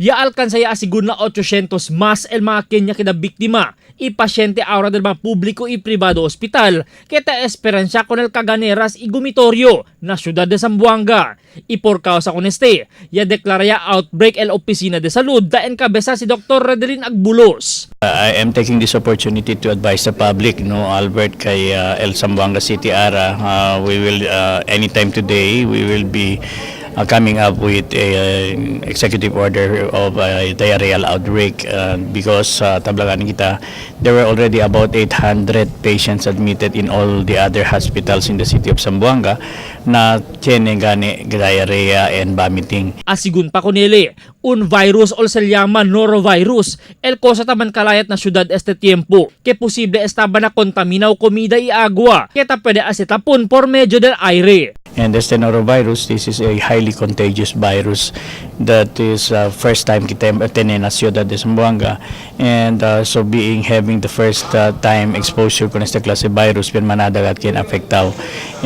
Ya alcanza ya asigun na 800 más el mga kenya kida biktima y pasyente ahora del mga publiko y privado hospital que ta esperansya con el Caganeras y Gumitorio na ciudad de Zamboanga. Y por causa con este, ya declara ya outbreak el Opisina de Salud da encabeza si Dr. Redelin Agbulos. I am taking this opportunity to advise the public, no, Albert, kay El Zamboanga City Ara, we will, anytime today, we will be coming up with a executive order of a diarrheal outbreak because tablagan kita, there were already about 800 patients admitted in all the other hospitals in the city of Zamboanga na tiene gani diarrhea and vomiting. Asigun pa kunili, un virus o se llama norovirus, el cosa taman kalayat na syudad este tiempo, que posible estaba na kontaminaw comida y agua, que ta pwede asetapon por medio del aire. And this norovirus, this is a highly contagious virus that is first time kita tiene na Ciudad de Zamboanga. And so being having the first time exposure con esta clase virus, bien manadagat quien afectado.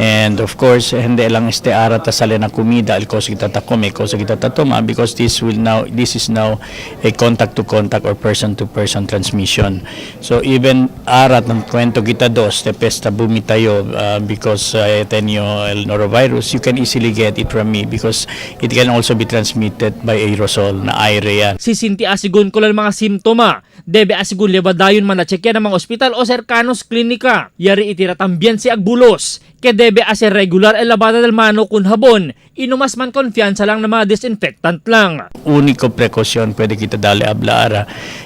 And of course, hindi lang este ara ta sale na comida, el cosa kita ta come, cosa kita ta toma, because this is now a contact to contact or person to person transmission. So even arat ng kwento kita dos, te pesta bumitayo because tenyo el norovirus, you can easily get it from me because it can also be transmitted by aerosol na aire yan. Si Sinti asigun ko lang mga simptoma, debe asigun levadayon man na chequear ng mga ospital o cercanos klinika. Yari itira también si Agbulos, que debe hacer regular el lavada del mano con jabón, y numas man konfiansa lang ng mga disinfectant lang. Único precaution pwede kita dali abla ara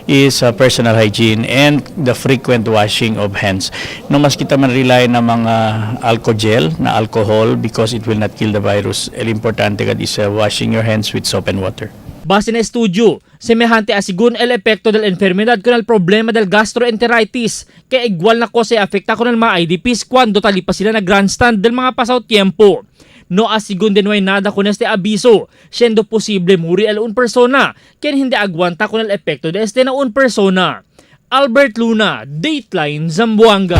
is personal hygiene and the frequent washing of hands. No mas kita man rely na mga alcohol gel, na alcohol, because it will not kill the virus. El importante kad is washing your hands with soap and water. Base na estudio, semejante asigun el epekto del enfermedad con el problema del gastroenteritis, que igual na cosa afecta con el mga IDPs cuando talipa sila na grandstand del mga pasaw tiempo. No asigun de no hay nada con este aviso, siendo posible muri el un persona, quien hindi aguanta con el epekto de este na un persona. Albert Luna, Dateline Zamboanga.